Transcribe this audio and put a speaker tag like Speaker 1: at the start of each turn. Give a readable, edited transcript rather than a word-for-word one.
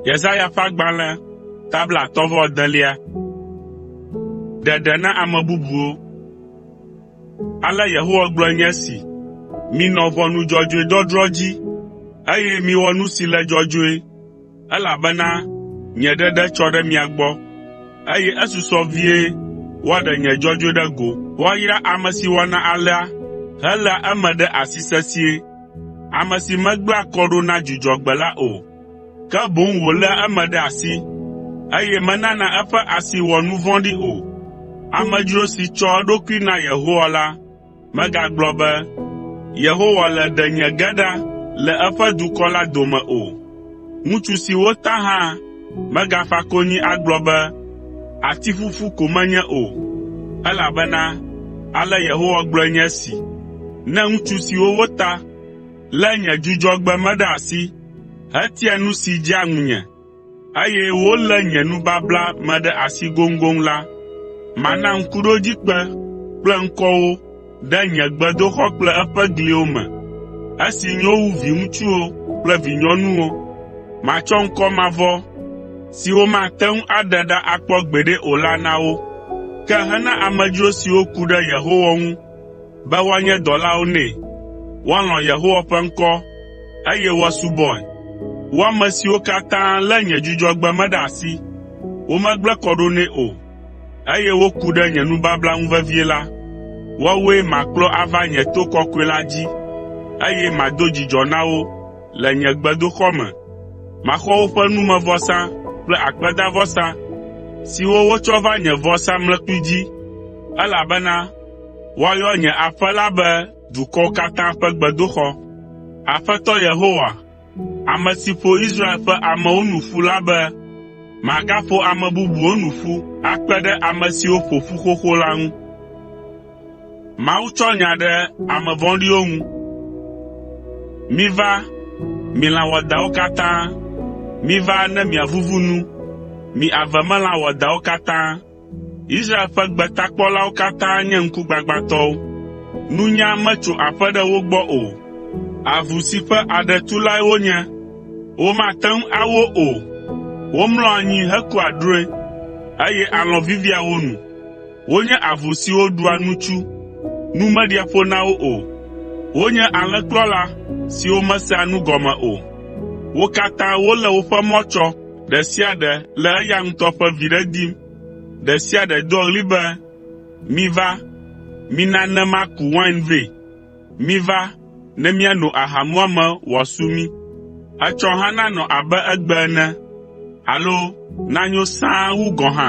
Speaker 1: Yesaya ƒe agbalẽ ta 59. Ale Yehowa gblɔe nye esi: “Minɔ ʋɔnu dzɔdzɔe dɔdrɔ̃ dzi, eye miwɔ nu si le dzɔdzɔe, elabena nye ɖeɖe tsɔ ɖe mia gbɔ, eye esusɔ vie woaɖe nye dzɔdzɔenyenye ɖe go. Woayra ame si wɔna alea heléa eme ɖe asi sesĩe, ame si megblẽa kɔ ɖo na Dzudzɔgbe la o, ke boŋ wòléa eme ɖe asi, eye menana eƒe asi wɔ nu vɔ̃ɖi o.” Amedzro si tsɔ eɖokui na Yehowa la megagblɔ be, “Yehowa le ɖe nye ge ɖa le eƒe dukɔ la dome” o. Ŋutsu si wota hã megafa konyi agblɔ be, “Ati ƒuƒu ko menye” o, elabena ale Yehowa gblɔe nye esi, “Ne ŋutsu siwo wota lé nye Dzudzɔgbe me ɖe asi, hetia nu si dzea ŋunye, eye wolé nye nubabla me ɖe asi goŋgoŋ la, mana ŋkuɖodzikpe kple ŋkɔ wo ɖe nye gbedoxɔ kple eƒe gliwo me, esi nyo wu viŋutsuwo kple vinyɔnuwo. Matsɔ ŋkɔ mavɔ si womate ŋu aɖe ɖa akpɔ gbeɖe o la na wo. Ke hena amedzro siwo ku ɖe Yehowa ŋu be woanye dɔlawo nɛ, woalɔ̃ Yehowa ƒe ŋkɔ, eye woasubɔe. Wo ame siwo katã lé nye Dzudzɔgbe me ɖe asi, womegblẽ kɔ ɖo nɛ o, eye woku ɖe nye nubabla ŋu vevie la, woawoe makplɔ ava nye to kɔkɔe la dzi, eye mado dzidzɔ na wo le nye gbedoxɔ me. Maxɔ woƒe numevɔsa kple akpedavɔsa siwo wotsɔ va nye vɔsamlekpui dzi, elabena woayɔ nye aƒe la be dukɔwo katã ƒe gbedoxɔ. Aƒetɔ Yehowa, ame si ƒo Israel ƒe amewo nu ƒu la be, “Magaƒo ame bubuwo nu ƒu akpe ɖe ame siwo ƒo ƒu xoxo la ŋu.” Miva, mi lã wɔadãwo katã, miva ne miavuvu nu, mi avemelã wɔadãwo katã. Israel ƒe gbetakpɔlawo katã nye ŋkugbagbãtɔwo. Nunya metso aƒe ɖe wo gbɔ o. Avu si ƒe aɖe tu lae wonye. Womate ŋu awo o. Womlɔa anyi hekua drɔ̃e, eye alɔ̃ vivia wo nu. Wonye avu siwo ɖua nutsu, nu meɖia ƒo na wo o. Wonye alẽkplɔla siwo mesea nu gɔme o. Wo katã wolé woƒe mɔ tsɔ ɖe sia ɖe le eya ŋutɔ ƒe viɖe dim. Ɖe sia ɖe doa ɣli be, ‘Miva, mina ne maku wain vɛ! Miva ne míano aha muame wòasu mí! Etsɔ hã nanɔ abe egbe ene alo nanyo sãa wu gɔ̃ hã!’